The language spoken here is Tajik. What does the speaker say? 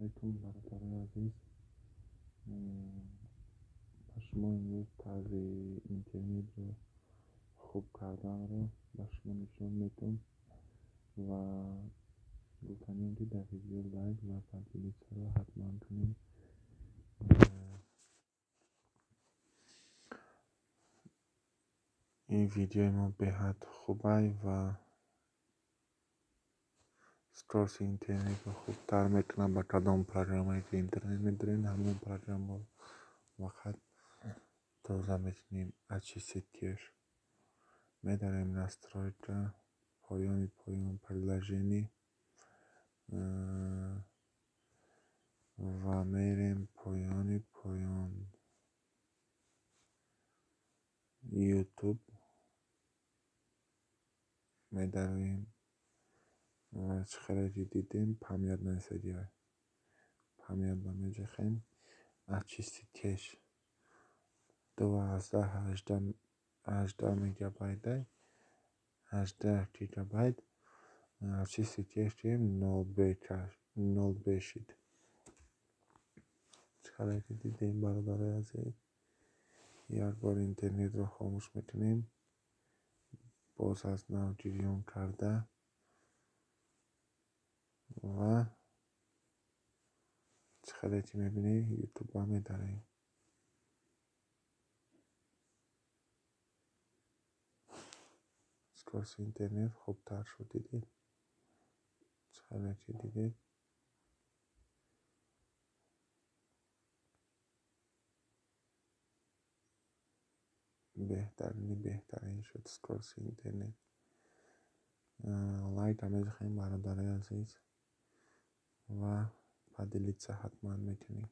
Алайкум, бародарои азиз. Ба шумо имрӯз тарзи интернетро хуб карданро ба шумо нишон медиҳам ва гуфтанием, ки дар видео лайк ва поделиться-ро ҳатман кунед. Ин видеои мо беҳад хубай ва скорости интернетро хубтар мекунад. Ба кадом программае ки интернет медорем, ҳамон программаро вақт тоза мекунем. Очистить кеш медарем, настройка, поёни поён, приложение ва мерем поёни поён, Ютуб медароем ва чӣ хеле ки дидем, память нависагиҳо, память ба меҷахем, очистить кеш 2,18 мегабайтай, 18 гигабайт очистить кеш кунем, нол б шид. Чӣ хеле ки дидем, бародарои азиз, як бор интернетро хомӯш мекунем, боз аз нав ҷириён карда ва чӣ хеле ки мебинед, Ютуба медарем. Скорости интернет хубтар шуд, дидед, чӣ хеле ки дидед. Беҳтарини беҳтарин шуд скорости интернет. Лайка мезахем, бародарои азиз, ва поделиться ҳатман мекунем.